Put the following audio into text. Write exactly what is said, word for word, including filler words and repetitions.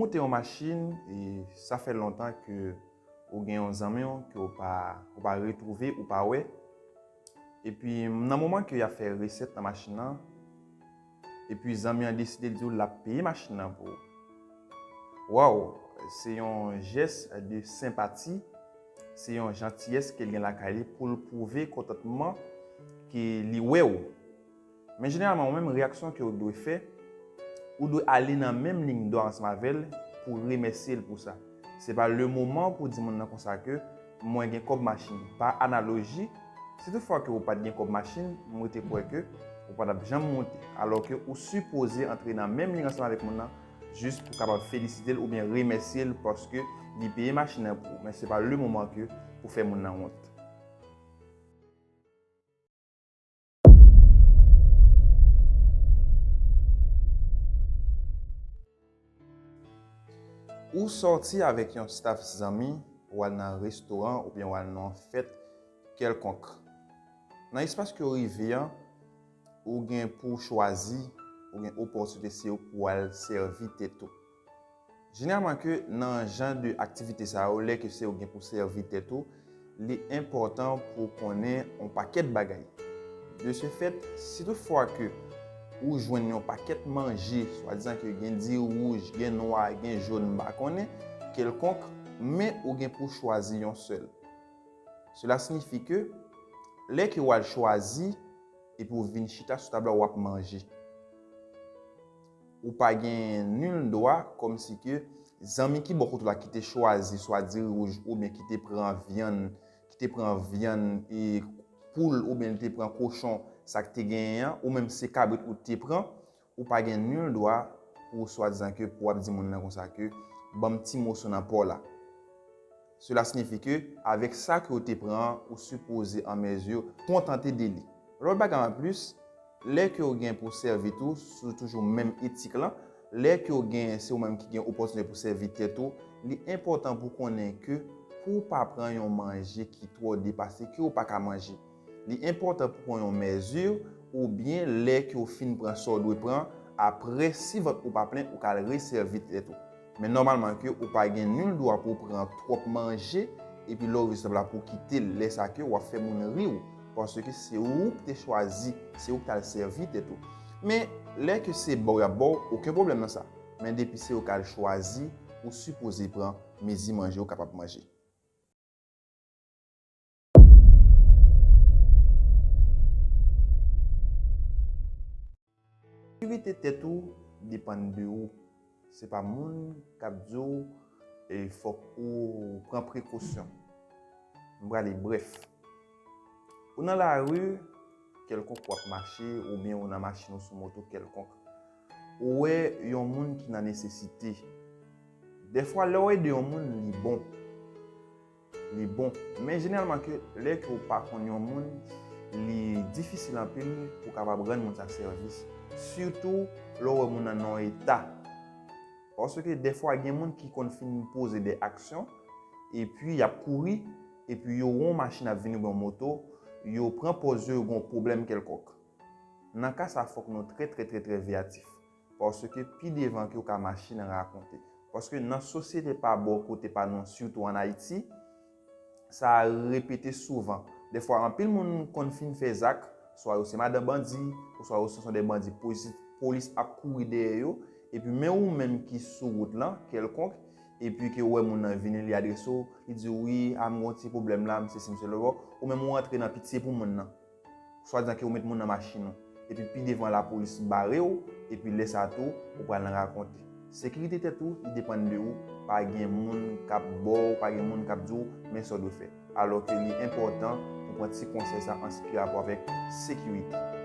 Monte yon machin, e sa fè lontan ke ou gen yon zanmi w ke w pa, ou pa retwouve, ou pa wè. Epi, nan moman ke y ap fè resèt nan machin nan, epi zanmi an deside di w l ap peye machin nan pou ou. Waw, se yon jès de senpati, se yon jantiyès ke l gen lakay li pou l pwouve kontantman ke li wè w. Men jeneralman, ou menm, reyaksyon ke w dwe fè, ou dwe ale nan menm liy dwa ansanm avè l pou remèsye l pou sa. Se pa le moman pou di moun nan konsa ke mwen gen kòb machin. Pa analoji, si toutfwa ke ou pa t gen kòb machin, mwen te kwè ke ou pa t ap janm monte. Alò ke ou sipoze antre nan menm liy ansanm avèk moun nan, jis pou kapab felisite l oubyen remèsye l paske li peye machin nan pou ou. Men se pa le moman ke pou fè moun nan wont. Ou sòti avèk yon staff zanmi, ou al nan restoran oubyen ou al nan yon fèt kèlkonk. Nan espas ke w rive an, ou gen pou w chwazi, ou gen opòtinite se ou pou w al sèvi tèt ou. Jeneralman ke nan jan de aktivite sa yo, lè ke se ou gen pou sèvi tèt ou, li enpòtan pou w konnen yon pakèt bagay. De ce fait, si toutfwa ke ou jwenn yon pakèt manje, swadizan ke gen diri wouj, gen nwa, gen jòn, m pa konnen, kèlkonk, men ou gen pou chwazi yon sèl. Cela signifie que lè ke w al chwazi epi w vin chita sou tab la, w ap manje. Ou pa gen nul dwa kòmsi ke zanmi ki bò kote w la ki te chwazi swa diri wouj oubyen ki te pran vyann, ki te pran vyann e poul oubyen li te pran kochon, sa k te genyen an, ou menm se kabrit ou te pran, ou pa gen nul dwa pou swadizan ke pou w ap di moun nan konsa ke ban m ti moso nan pa w la. Cela signifie que avèk sa ke w te pran an, ou sipoze an mezi kontante de li. Lòt bagay an plis, lè ke w gen pou sèvi tou, sou toujou menm etik lan, lè ke w gen, se ou menm ki gen opòtinite pou sèvi tèt ou, li enpòtan pou konnen ke pou w pa pran yon manje ki twò depase, ke w pa ka manje. Li enpòtan pou pran yon mezi oubyen lè ke w fin pran sa w dwe pran, apre si vant ou pa plen, ou ka al resèvi tèt ou. Men nòmalman ke ou pa gen nul dwa pou w pran twòp manje, epi lè w rive sou tab la pou w kite l, lè sa ke w ap fè moun ri w, paske se ou ki te chwazi, se ou ki t al sèvi tèt ou. Men lè ke se ba w y ap ba w, okenn pwoblèm nan sa. Men depi se ou k al chwazi, ou sipoze pran mezi manje ou kapab manje. Sekirite tèt ou depann de ou. Se pa moun k ap di w, e, fòk ou pran prekosyon. M prale brèf. Ou nan lari kèlkonk, w ap mache, oubyen ou nan machin ou sou moto kèlkonk. Ou wè yon moun ki nan nesesite. Dèfwa, lè w ede yon moun, li bon. Li bon. Men jeneralman ke lè ke w pa konn yon moun, li difisil anpil pou w kapab rann moun sa sèvis. Sitou lè w wè moun nan nan yon eta. Paske dèfwa gen moun ki konn fin poze de aksyon, epi y ap kouri, epi yo wè yon machin ap vini oubyen yon moto, yo pran pòz yo, yo gen yon pwoblèm kèlkonk. Nan ka sa, fòk nou trè, trè, trè, trè veyatif. Paske pi devan ke w ka mache nan rakonte. Paske nan sosyete pa bò kote pa nou, sitou ann Ayiti, sa repete souvan. Dèfwa, anpil moun konn fin fè zak, swa yo se madan bandi, oswa yo se, se de bandi, polis, polis ap kouri dèyè yo, epi men ou menm ki sou wout lan, kèlkonk, epi ke w wè moun nan vini, li adrese w, li di w, "Wi, a, m gen yon ti pwoblèm la, m sesi, m sela." Ou menm ou antre nan pitye pou moun nan. Swadizan ke ou met moun nan machin ou. Epi pi devan lapolis bare w, epi lè sa tou, ou pral nan rakonte. Sekirite tèt ou, li depann de ou, pa gen moun k ap ba w, pa gen moun k ap di w, men sa w dwe fè. Alò ke li enpòtan pou pran ti konsèy sa an sa ki gen rapò avèk sekirite.